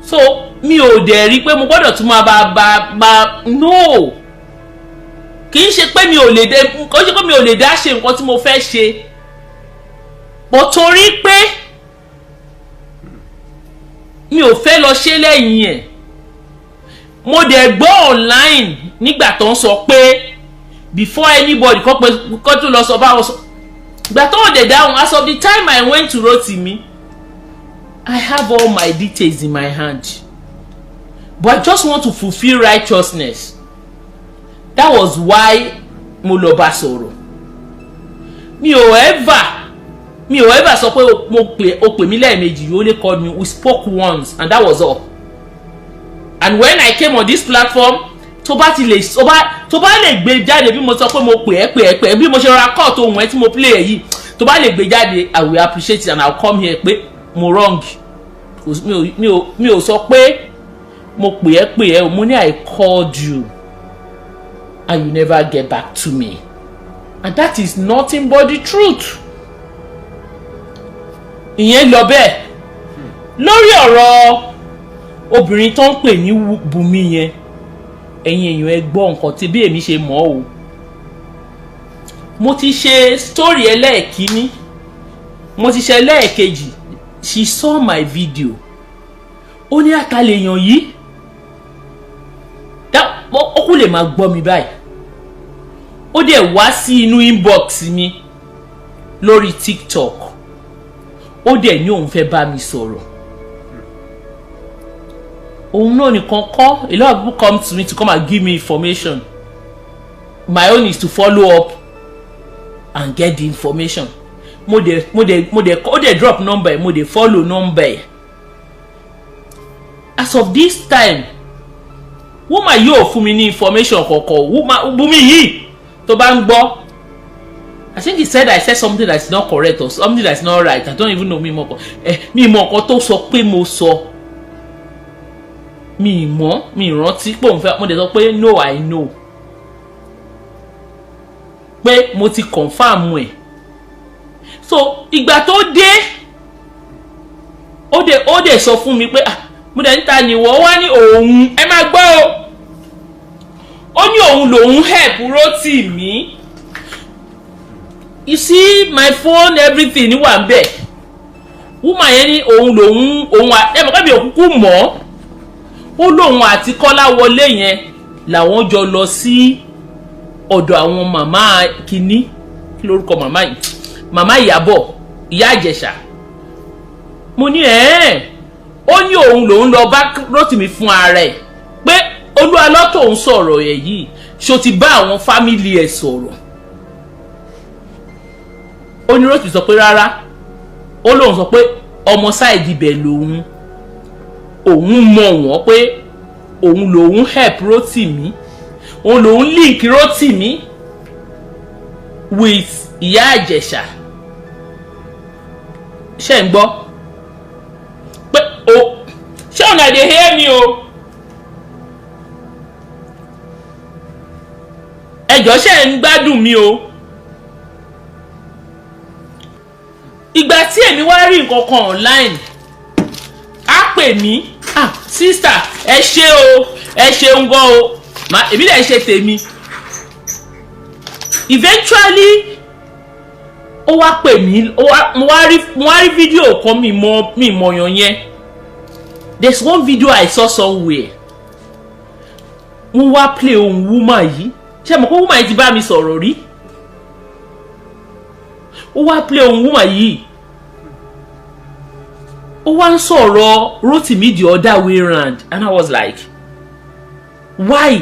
So mi ò dẹ̀ rí pé mo gbọ́dọ̀ tún máa bá no. Kì í ṣe pé mi ò lè dé, kì í ṣe pé mi ò lè dá ṣe nǹkan tí mo fẹ́ ṣe, but torí pé mi ò fẹ́ lọ ṣe lẹ́yìn ẹ̀. Mo dẹ̀ gbọ́ online nígbà tó ń sọ pé before anybody kọ́ pé kọ́ tó lọ sọ báwọn sọ ìgbà tó ń dẹ̀ dáhùn. As of the time I went to Rotimi, I have all my details in my hand, but I just want to fulfil righteousness. That was why mo lọ bá sọ̀rọ̀. Mi ò ever sọ pé mo pè, o pè mí lẹ́ẹ̀mejì. You only called me, we spoke once, and that was all. And when I came on this platform, tó bá ti lè tó bá lè gbé jáde bí mo sọ pé mo pè é, pè é, pè é, bí mo ṣe ra cut ohun ẹ tí mo play ẹ yìí, tó bá lè gbé jáde, I will appreciate it and I will come here pé mo wrong. Mi ò sọ pé mo pè é, pè é o. Mo ní I called you and you never get back to me, and that is nothing but the truth. Ìyẹn lọ bẹ́ẹ̀. Lórí ọ̀rọ̀ obìnrin tó ń pè ní Bùnmi yẹn, ẹ̀yin èèyàn, ẹ gbọ́ nǹkan tí bí èmi ṣe mọ̀ o. Mo ti ṣe story ẹlẹ́ẹ̀kínní, mo ti ṣe ẹlẹ́ẹ̀kejì. She saw my video, ó ní àtàlẹ́yàn yìí, ó kú lè máa gbọ́ mi báyìí. Ó dẹ̀ wá sí inú inbox mi lórí TikTok, ó dẹ̀ ní òun fẹ́ bá mi sọ̀rọ̀. Òun náà nìkan kọ́, a lot of people come to me to come and give me information. My own is to follow up and get the information. Mo dẹ̀ ó dẹ̀ drop number ẹ̀, mo dẹ̀ follow number ẹ̀. As of this time, woman yóò fún mi ní information kọ̀ọ̀kan. Woman Bùnmi yìí tó bá ń gbọ́, as of this time, mi ò tí ì rí information kankan. think he said I said something that's not correct or something that's not right. I don't even know. Mi mọ̀ kọ ẹ, mi mọ̀ nǹkan tó sọ pé mo sọ. Mi mọ̀, mi rántí pé òun fẹ́. Mo dẹ̀ sọ pé no, I know pé mo ti confirm ẹ̀. So ìgbà tó dé, ó dẹ̀ sọ fún mi pé, ah, mo dẹ̀ níta nìwọ wá ní òun. Ẹ máa gbọ́ o. Ó ní òun lòun help Rótìmí. You see my phone, everything wà ń bẹ̀. Woman yẹn ní òun lòun, òun, ẹ mọ̀ pé mi ò kúkú mọ̀. Ó lóun àti Kọ́lá wọlé yẹn làwọn jọ lọ sí ọ̀dọ̀ àwọn màmá kínní. Kí lórúkọ màmá yìí? Màmá Ìyábọ̀, Ìyá Ìjẹ̀ṣà. Mo ní ẹ̀ẹ́n. Ó ní òun lòun lọ bá Rótìmí fún ara ẹ̀ pé Olúwalọ́ tó ń sọ̀rọ̀ ẹ̀ yìí, ṣó ti bá àwọn family ẹ̀ sọ̀rọ̀? Ó ní Rótìmí sọ pé rárá. Ó lóun sọ pé ọmọ side ibẹ̀ lòun, òun mọ̀ wọ́n, pé òun lòun help Rótìmí, òun lòun link Rótìmí with Ìyá Ìjẹ̀ṣà. Ṣé ń gbọ́ pé o ṣé una dey hear me o? Ẹjọ́, ṣe ń gbádùn mi o? Ìgbà tí èmi wá rí nǹkan kan online, á pè mí, "Ah, sister, ẹ ṣé o, ẹ ṣeun gan o." Èmi dẹ̀ ṣe tèmi. Eventually ó wá pè mí, ó wá mo wá rí fídíò kan. Mi mọ̀yàn yẹn. There's one video I saw somewhere. Wọ́n wá play ohun woman yìí. Ṣé mo kó woman yìí ti bá mi sọ̀rọ̀ rí? Ó wá play ohun woman yìí, ó wá ń sọ̀rọ̀ Rotimi the other way round, and I was like, why?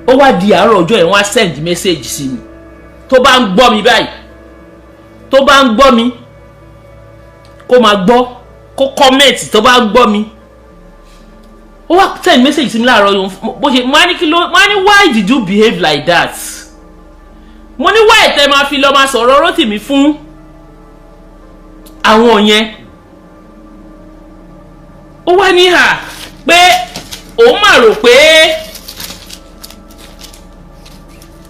Ó wá di àárọ̀ ọjọ́ yẹn, wọ́n á send message sí mi. Tó bá ń gbọ́ mi báyìí, tó bá ń gbọ́ mi, kó máa gbọ́, kó comment. Tó bá ń gbọ́ mi, ó wá send message sí mi láàárọ̀ yìí. Bó ṣe mo á ní kí ló, mo á ní, "Why did you behave like that?" Mo ní, why tẹ́ máa fi lọ máa sọ̀rọ̀ Rótìmí fún àwọn yẹn? Ó wá ní hà pé òun mà rò pé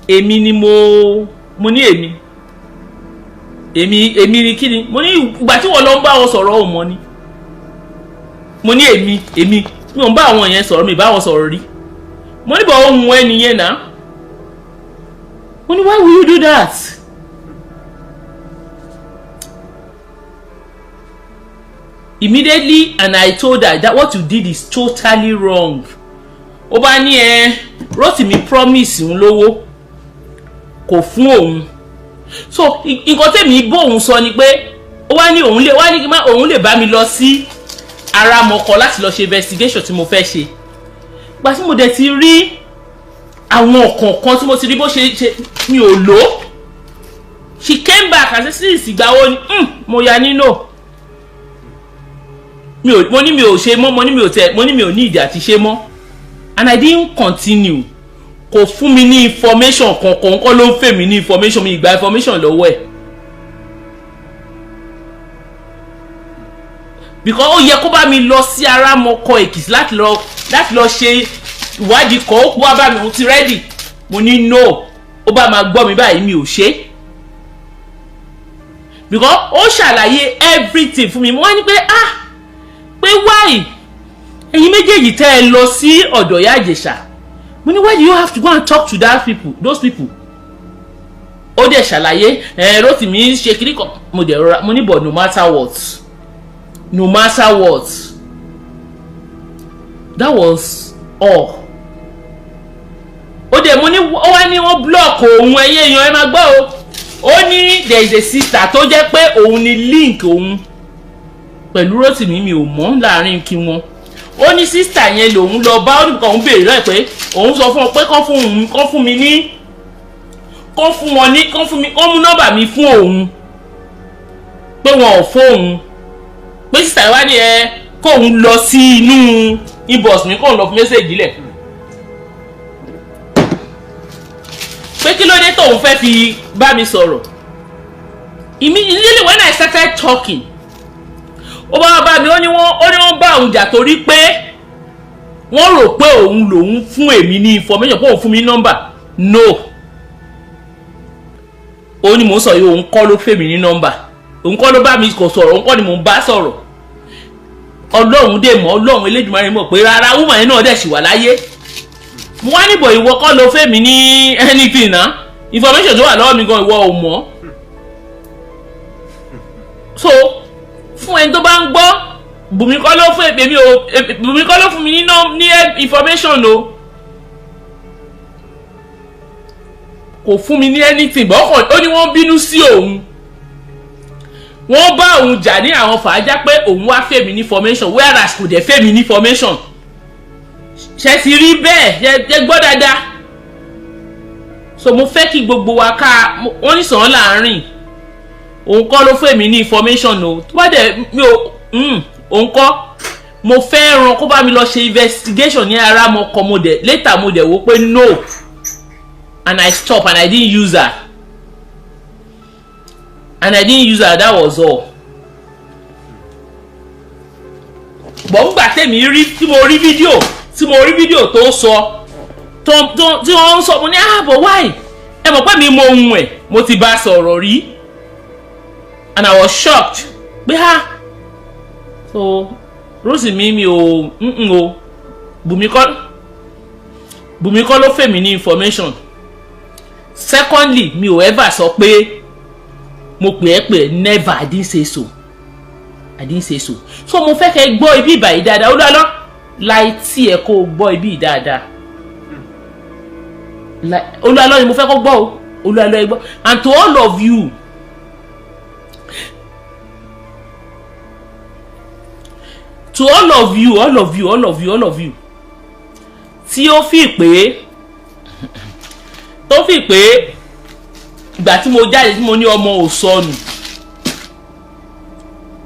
èmi ni mo ní èmi ni kí ni. Mo ní ìgbà tí wọ́n lọ ń bá wọn sọ̀rọ̀, ò mọ̀ ni. Mo ní èmi mi ò ń bá àwọn yẹn sọ̀rọ̀, mi bá wọn sọ̀rọ̀ rí. Mo ní bọ̀ ohun ẹni yẹn náà. Mo ní, why will you do that? Immediately, and I told her that what you did is totally wrong. Ó bá ní ẹ Rótìmí promise òun lówó, kò fún òun. So nǹkan tèmi bóun sọ ni pé ó wá ní òun lè wá ní kí má òun lè bá mi lọ sí Aramọkọ láti lọ ṣe investigation tí mo fẹ́ ṣe. Gba tí mo dẹ̀ ti rí àwọn kọ̀ọ̀kan tí mo ti rí bó ṣe ṣe, mi ò lò ó. She came back and say, "Sis, ìgbà wo ni?" Mo ya nínú mi ò, mo ní mi ò ṣe mọ́. Mo ní mi ò tẹ, mo ní mi ò ní ìdí àti ṣe mọ́, and I didn't continue. Kò fún mi ní information kankan kọ́ ló ń fẹ́ mi ní information. Mi ìgbà information lọ́wọ́ ẹ̀ because ó yẹ kó bá mi lọ sí Aramọkọ Èkìtì láti lọ ṣe ìwádìí kan. Ó wá bá mi, òun ti ready. Mo ní no. Ó bá máa gbọ́ mi báyìí, mi ò ṣe, because ó ṣàlàyé everything fún mi. Mo wá ní pé, ah, pé why ẹ̀yin méjèèjì tẹ́ ẹ lọ sí ọ̀dọ̀ Ìyá Ìjẹ̀ṣà? Mo ní, why do you have to go and talk to that people, those people? Ó dẹ̀ ṣàlàyé ẹ, Rótìmí ṣe kiri kan. Mo dẹ̀ rọra, mo ní, but no matter what, no matter what, that was all. Ó dẹ̀, mo ní, ó wá ní wọ́n block òun. Ẹ̀yẹ́ èèyàn, ẹ máa gbọ́ o. Ó ní there is a sister tó jẹ́ pé òun ni link òun pẹ̀lú Rótìmí. Mi ò mọ̀ láàrin kí wọn. Ó ní sister yẹn lòun lọ bá. Ó ní kàn ń béèrè lọ́ọ̀ pé òun sọ fún ọ pé kán fún òun, kán fún mi ní, kán fún wọn ní, kán fún mi, kán mú nọ́mbà mi fún òun, pé wọn ò fóun, pé sister wá ní ẹ kóun lọ sí inú inbox mi, kóun lọ fi message lẹ̀. Kí ló dé tóun fẹ́ fi bá mi sọ̀rọ̀? Immediately when I started talking, ó bá bá mi, ó ní wọ́n bá òun jà torí pé wọ́n rò pé òun lòun fún èmi ní information, pé òun fún mi ní nọ́mbà. No, ó ní mò ń sọ yìí, òun kọ́ ló fẹ́ mi ní nọ́mbà, òun kọ́ ló bá mi kò sọ̀rọ̀, òun kọ́ ni mò ń bá sọ̀rọ̀. Ọlọ́run dè mọ́, Ọlọ́run Elédùmarè mọ̀ pé rárá, woman yẹn náà dẹ̀ sì wà láyé. Mo wá níbọ̀, ìwọ kọ́ ló fẹ́ mi ní anything náà, information tó wà lọ́wọ́ mi gan, ìwọ ò mọ̀. So fún ẹni tó bá ń gbọ́, Bùnmi kọ́ ló fún èmi o, Bùnmi kọ́ ló fún mi ní information o, kò fún mi ní anything. Bọ́ ó ní wọ́n bínú sí òun, wọ́n bá òun jà ní àwọn fàájà pé òun wá fèmí ní information, whereas kò dẹ̀ fèmí ní information. Ṣe ti rí bẹ́ẹ̀? Ṣe gbọ́ dáadáa? So mo fẹ́ kí gbogbo wa ká wọ́n ní sàn láàárín. Òun kọ́ ló fèmí ní information o. Tó bá dẹ̀ mi ò, òun kọ́. Mo fẹ́ ran kó bá mi lọ ṣe investigation ní ara mo kọ́. Mo dẹ̀ later, mo dẹ̀ wò pé no, and I stop and I didn't use her, and I didn't use her. That was all. But ngbà tèmi rí, tí mo rí fídíò tó sọ, tó tí wọ́n ń sọ, mo ní, "Ah, but why?" Ẹ mọ̀ pé mi mọ ohun ẹ̀, mo ti bá a sọ̀rọ̀ rí, and I was shocked pé, ah. So Rósìmí, mi ò ń o, Bùnmi kọ́ ló fèmí ní information. Secondly, mi ò ever sọ pé mo pè é. Never. I didn't say so, I didn't say so. So mo fẹ́ kẹ́ gbọ́ ibi ìbàyí dáadáa. Ó lọ́lọ́ láì tí ẹ kó o gbọ́ ibi dáadáa. Olúwalọ́ ni mo fẹ́ kó gbọ́ o. Olúwalọ́, ẹ gbọ́. And to all of you, to all of you, all of you, all of you, all of you tí ó fi pé, tó fi pé ìgbà tí mo jáde, tí mo ní ọmọ ò sọnù,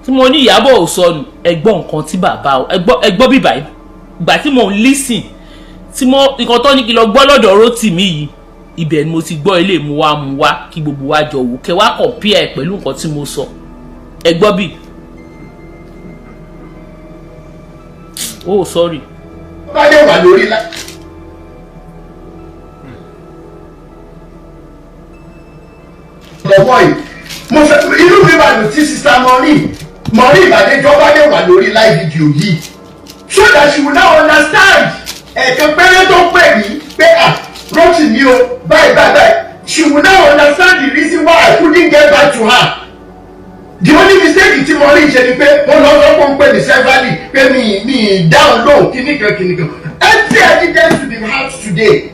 tí mo ní Ìyábọ̀ ò sọnù, ẹ gbọ́ nǹkan tí bàbá o, ẹ gbọ́ bíbá yìí. Ìgbà tí mo ń listen, tí mo nǹkan tó ní kí n lọ gbọ́ lọ́dọ̀ Rótìmí yìí, ibẹ̀ ni mo ti gbọ́ ilé mu wá mu wá kí gbogbo wa jọ wò, kẹ́ wá compare ẹ̀ pẹ̀lú nǹkan tí mo sọ. Ẹ gbọ́ bí. Oh, sorry. Bá dé wà lórí lá. Lọ́wọ́ yìí, mo fẹ́ inú mi bá dùn tí Sister Maureen Ìbàdíjọ́ bá dé wà lórí live video yìí, so that she will now understand. Ẹ̀ẹ̀kan péré tó pè mí pé, "Ah, Rótìmí o, báyìí báyìí báyìí." She will now understand the reason why I couldn't get back to her. The only mistake tí Maureen ṣe ni pé wọ́n lọ sọ fún pé mi severally, pé mi down low, kìnnìkan kìnnìkan. Every evidence to be had today,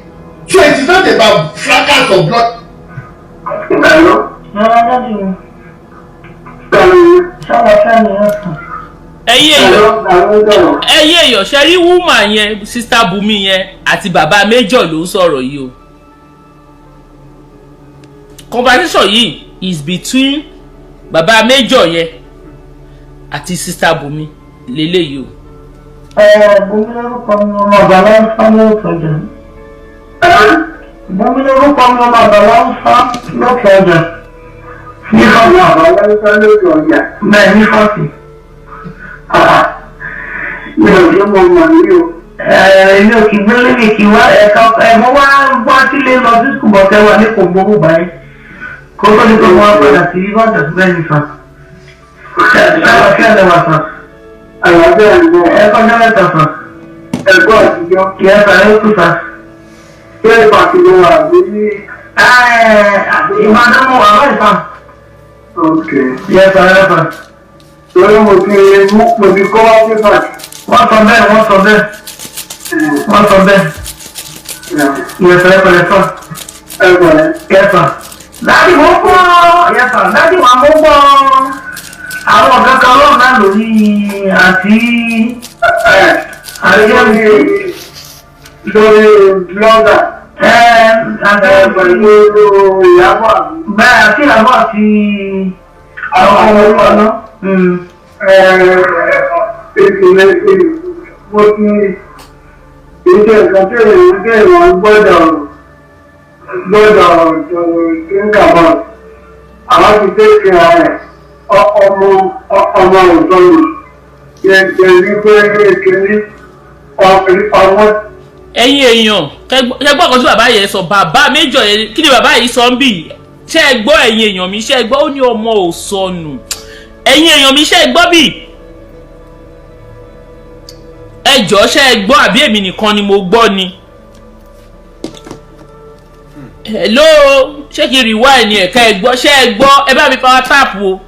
so it is not about fracas of blood. Rárá, daddy mi. Ṣọ́wọ́ fẹ́ mi ọ̀sán. Ẹ̀yin èèyàn, ṣe rí woman yẹn, Sister Bùnmi yẹn àti bàbá Major ló ń sọ̀rọ̀ yìí o. Conversation yìí is between bàbá Major yẹn àti Sister Bùnmi lélẹ́yìí o. Ẹ Bùnmi lórúkọ mi, ọmọ àgbàlá ń fá lóòkè ọjà. Bùnmi lórúkọ mi, ọmọ àgbàlá ń fá lókè ọjà. Ní fọ́ọ̀tì. Àbáwá ń sá lókè ọjà. Bẹ́ẹ̀, ní fọ́ọ̀tì. Mi ò ṣe mo mọ̀ ní o. Èmi ò kì í gbé lébi kì í wá ẹ̀ka ẹ̀, mo wá wá sílé lọ sí sùkúl bọ̀tẹ́ wà ní kò gbogbo báyìí. Kó tó ní pé mo wá padà sí Ìbàdàn bẹ́ẹ̀ ní sàn. Ṣáà kí ẹ̀ lẹ́wà sàn. Àlàáfíà ń bọ̀. Ẹ kọjá mẹ́ta sàn. Ẹ̀gbọ́n àtijọ́. Kì í ẹ̀ sàn ẹ̀ kú sàn. Ṣé ìpàkì ló wà bí? Ìbàdàn mo wà báyìí sàn. Ok. Yes sir, yes sir. Torí mo ti kọ́ wá sí pàkì. Wọ́n sọ bẹ́ẹ̀, wọ́n sọ bẹ́ẹ̀, wọ́n sọ bẹ́ẹ̀. Yes sir, ẹ pẹ̀lẹ́ sir. Ẹ̀gbọ́n. Yes sir. Daddy, mo gbọ́, yes sir, daddy wa, mo gbọ́ àwọn nǹkan kan lọ́nà náà lórí àti àti Lórí blogger. Àti Pẹ̀lú Ìyábọ̀. Bẹ́ẹ̀, àti Ìyábọ̀ àti àwọn ọmọ orúkọ náà. Ìpìlẹ̀ mo ti ìṣe nǹkan tí èèyàn gbọ́dọ̀ Lọ́dọ̀ think about àwọn ti take care rẹ̀ ọmọ ọmọ òtọ́nù yẹ wípé kíní ọmọ. Ẹ̀yin èèyàn, kẹgbọ́n kan tí bàbá yẹn sọ, bàbá méjọ yẹn, kí ni bàbá yìí sọ ń bì? Ṣé ẹ gbọ́, ẹ̀yin èèyàn mi? Ṣé ẹ gbọ́? Ó ní ọmọ ò sọnù. Ẹ̀yin èèyàn mi, ṣé ẹ gbọ́ bì? Ẹ jọ̀ọ́, ṣé ẹ gbọ́ àbí èmi nìkan ni mo gbọ́ ni? Hello, ṣé kí n rewind ni ẹ̀ka? Ẹ gbọ́? Ṣé ẹ gbọ́? Ẹ bá mi power tap o.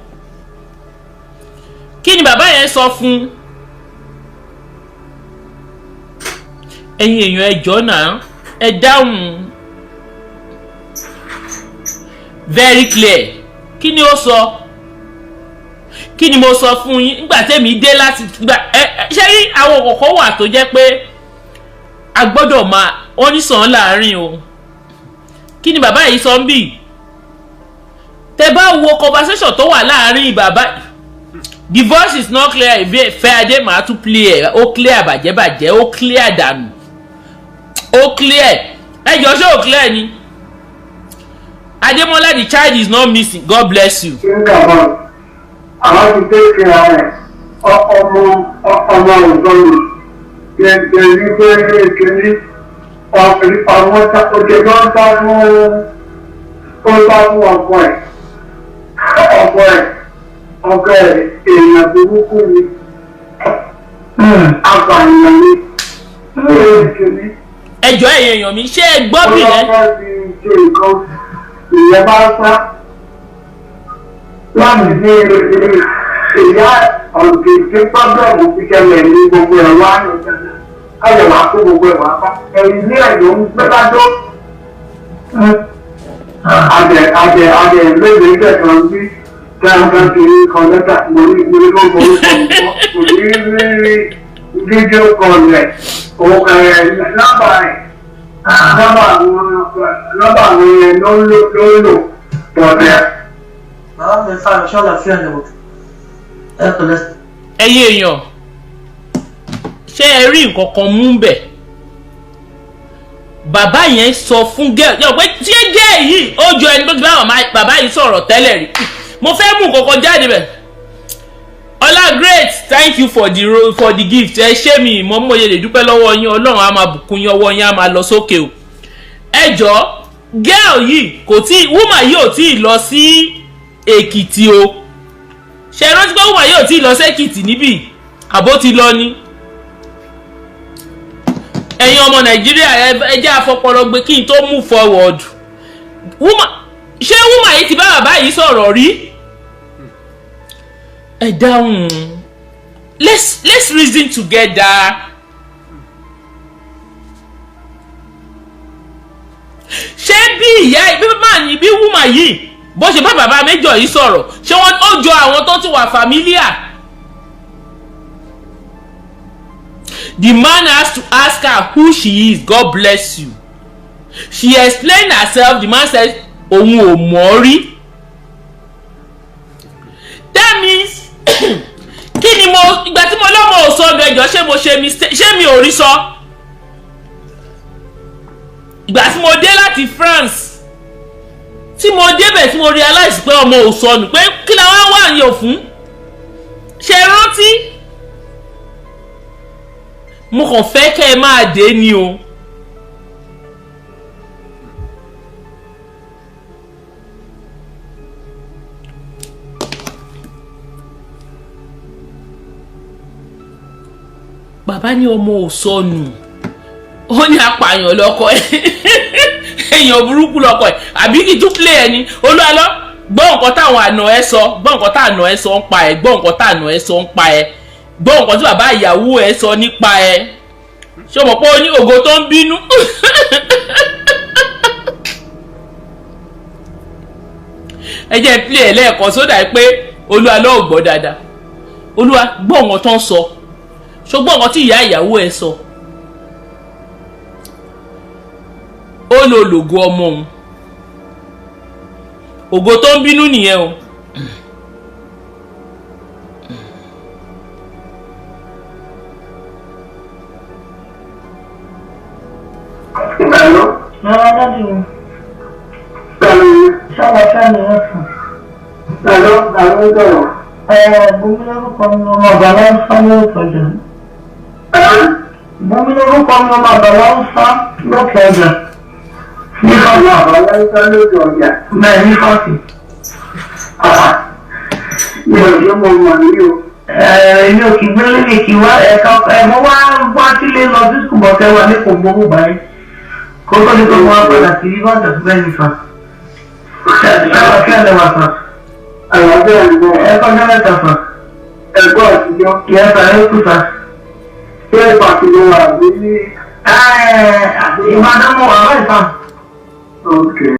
Kí ni bàbá yẹn sọ fún? Ẹ̀yin èèyàn, ẹ jọ̀ọ́ náà, ẹ dáhùn. Very clear. Kí ni ó sọ? Kí ni mo sọ fún yín nígbà tẹ́mi dé láti gbà ẹ? Ṣé rí àwọn kọ̀ọ̀kan wà tó jẹ́ pé a gbọ́dọ̀ máa wọ́n ní sàn án láàrin o. Kí ni bàbá yìí sọ ń bì? Tẹ bá wo conversation tó wà láàrin bàbá, the voice is not clear. Ìfẹ́ adé, màá tún play ẹ̀. Ó clear bàjẹ́bàjẹ́, ó clear dànù, ó clear. Ẹ jọ, ṣé ó clear ni? Ademola, the child is not missing. God bless you. Think about àwọn ti take care rẹ̀ ọmọ ọmọ òtọ́nù yẹ wípé kíní ọmọ òjò tó ń sá fún, ó sá fún ọkọ ẹ̀. Ọkọ ẹ̀ èèyàn burúkú ni, apànìyàn ni kíní. Ẹ jọ, ẹ̀yin èèyàn mi, ṣé ẹ gbọ́ bí rẹ? Ọlọ́pàá ti ṣe nǹkan, ìyẹn bá sá láti ní ìyá ọ̀dẹ̀ tí problem fi ṣẹlẹ̀ ní gbogbo ẹ̀ wá ní káyọ̀ wá kó gbogbo ẹ̀ wá bá ẹ̀yìn ní ẹ̀yọ́ ń gbé bá tó. Adẹ méje kẹsàn-án bí dáadáa ti rí kan lẹ́tà mo ní mo ní kó mo ní kó mo ní rí fídíò kọ̀ọ̀lù rẹ̀ nọ́mbà rẹ̀, nọ́mbà àwọn yẹn ló ń lò, ló ń lò bọ̀dẹ̀. Bàbá mi fà ṣọ́ọ̀lá fí ọ̀nà wò ẹ pẹ̀lẹ́. Ẹ̀yin èèyàn, ṣé ẹ rí nǹkan kan mú bẹ̀? Bàbá yẹn sọ fún girl yọ pé tí ẹ jẹ́ èyí, ó jọ ẹni tó ti bá bàbá yìí sọ̀rọ̀ tẹ́lẹ̀ rí. Mo fẹ́ mú nǹkan kan jáde bẹ̀. Ọlá Great, thank you for the gift. Ẹ ṣé, mi ìmọ̀ mo yẹ lè dúpẹ́ lọ́wọ́ yín. Ọlọ́run á máa bùkún yín, ọwọ́ yín á máa lọ sókè o. Ẹ jọ, girl yìí kò tí, woman yìí ò tí ì lọ sí Èkìtì o. Ṣe rántí pé woman yìí ò tí ì lọ sí Èkìtì níbí, àbó ti lọ ni? Ẹ̀yin ọmọ Nàìjíríà, ẹ jẹ́ àfọpọlọ gbé kí n tó move forward. Woman, ṣé woman yìí ti bá bàbá yìí sọ̀rọ̀ rí? Ẹ dáhùn. Let's reason together. Ṣé bí ìyá bí màá ní bí woman yìí bó ṣe bá bàbá méjọ yìí sọ̀rọ̀, ṣé wọ́n ó jọ àwọn tó ti wà familiar? The man has to ask her who she is. God bless you. She explained herself. The man said òun ò mọ̀ ọ́ rí. That means, kí ni mo ìgbà tí mo lọ́mọ ò sọ ẹjọ́, ṣé mo ṣe mistake? Ṣé mi ò rí sọ? Ìgbà tí mo dé láti France, tí mo débẹ̀, tí mo realize pé ọmọ ò sọnù, pé kí la wá wà yàn fún? Ṣe rántí, mo kàn fẹ́ kẹ́ ẹ máa dé ni o. Bàbá ní ọmọ ò sọnù, ó ní apààyàn lọkọ ẹ, èèyàn burúkú lọkọ ẹ. Àbí kí tún play ẹ ni? Olúwalọ, gbọ́ nǹkan táwọn àna ẹ sọ, gbọ́ nǹkan táwọn àna ẹ sọ ń pa ẹ, gbọ́ nǹkan táwọn àna ẹ sọ ń pa ẹ, gbọ́ nǹkan tí bàbá ìyàwó ẹ sọ nípa ẹ. Ṣé o mọ̀ pé ó ní ògo tó ń bínú? Ẹ jẹ́ play ẹ lẹ́ẹ̀kan sódà pé Olúwa lọ́ọ̀ gbọ́ dáadáa. Olúwa, gbọ́ nǹkan tó ń sọ. Ṣó gbọ́ nǹkan tí ìyá ìyàwó ẹ sọ? Ó lo lògo ọmọ òun, ògo tó ń bínú nìyẹn o. Hello. Rárá, daddy mi. Ṣàlàfíà ni wọ́n sùn. Àlọ́ àlọ́ ń sọ̀rọ̀. Bùnmi lórúkọ mi ọmọ bàbá ń sá lóòótọ́ ọjà. Bùnmi lórúkọ mi ọmọ bàbá ń sá lókè ọjà. Ní Ọmọ fọ́ọ̀tì. bàbá ń sá lójú ọjà. Bẹ́ẹ̀ ní fọ́ọ̀tì. Mi ò ṣe mo mọ̀ ní o. Èmi ò kì í gbélé mi kì í wá ẹ̀ka ẹ̀ mo wá wá sílé lọ sí skul bọ̀tẹ́ wa ní kò gbowó báyìí. Kó tó ní pé mo wá padà sí Ìbàdàn bẹ́ẹ̀ ni sà. Ṣàlàfíà ni wà sà. Àlàáfíà ni mo wà. Ẹ kọjá mẹ́ta sà. Ẹ̀gbọ́n àtijọ́. Ìyá sà ẹ kú sà. Ṣé ìpàkì ló wà bí ní? Ìbàdàn mo wà báyìí sà. Okay.